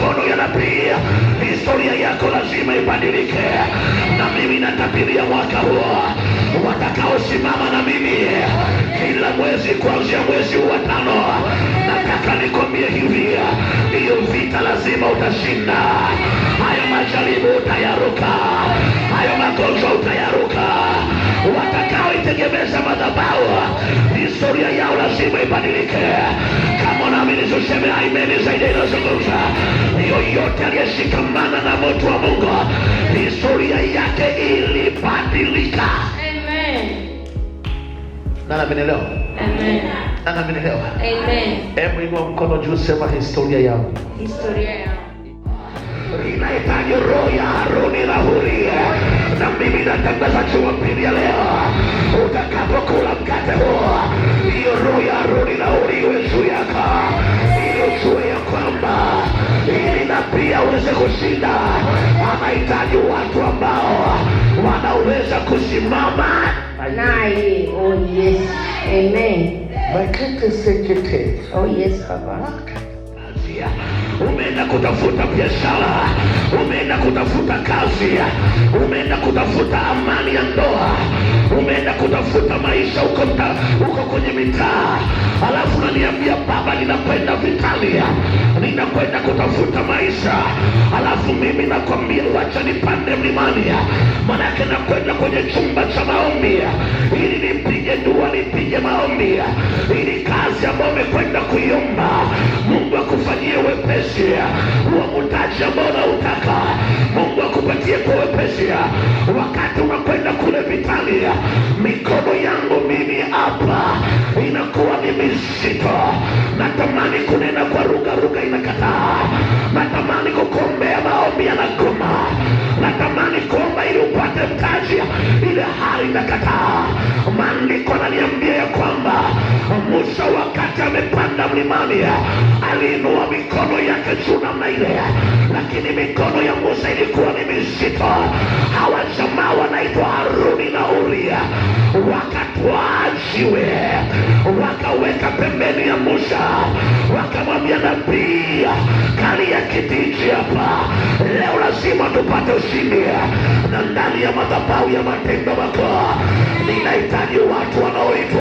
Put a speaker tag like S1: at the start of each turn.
S1: mikono ya nabii, historia yako lazima ibadilike. Na mimi natabiria mwaka huo, watakaosimama na mimi kila mwezi kuanzia mwezi huu wa tano, nataka nikwambie hivi, hiyo vita lazima utashinda. Hayo majaribu utayaruka, hayo magonjwa utayaruka. Watakaoitegemeza madhabahu, historia yao lazima ibadilike. Kama unaamini useme amen zaidi. Inazungumza yoyote aliyeshikamana na moto wa Mungu, historia yake ilibadilika.
S2: Amen.
S1: Nani amenielewa?
S2: Amen.
S1: Nani amenielewa?
S2: Amen.
S1: Hebu inua mkono juu, sema historia yangu
S2: Historia yangu
S1: inahitaji roho ya Haruni na Huri, na mimi natangaza Jumapili ya leo, utakapokula mkate huo, hiyo roho ya Haruni na Huri iwe juu yako, ili ujue ya kwamba ili na pia uweze kushinda, anahitaji watu ambao wanaweza kusimama
S2: naye. Oh yes. Amen.
S1: Makete sekete.
S2: Oh yes, Papa.
S1: Umeenda kutafuta biashara, umeenda kutafuta kazi, umeenda kutafuta amani ya ndoa, umeenda kutafuta maisha huko huko kwenye mitaa, alafu unaniambia baba, ninakwenda vitani, ninakwenda kutafuta maisha, alafu mimi nakwambia wacha nipande mlimani, manake nakwenda kwenye chumba cha maombi ili nipige dua, nipige maombi, ili kazi ambayo umekwenda kuiomba Mungu akufanyie wepesi, huo mtaji ambao unautaka Mungu akupatie kwa wepesi. Wakati unakwenda kule vitani, mikono yangu mimi hapa inakuwa ni mizito, natamani kunena kwa lugha, lugha inakataa, natamani kukuombea maombi yanagoma, natamani kuomba ili upate mtaji, ile hali inakataa. Maandiko ananiambia ya kwamba Musa wakati amepanda mlimani aliinua mikono yake juu namna ile, lakini mikono ya Musa ilikuwa ni mizito. Hawa jamaa wanaitwa Haruni na Uria wakatwaa jiwe wakaweka pembeni ya Musa, wakamwambia nabii, kalia kiti hichi hapa leo, lazima tupate ushindi. Na ndani ya madhabahu ya matendo makuu ninahitaji watu wanaoitwa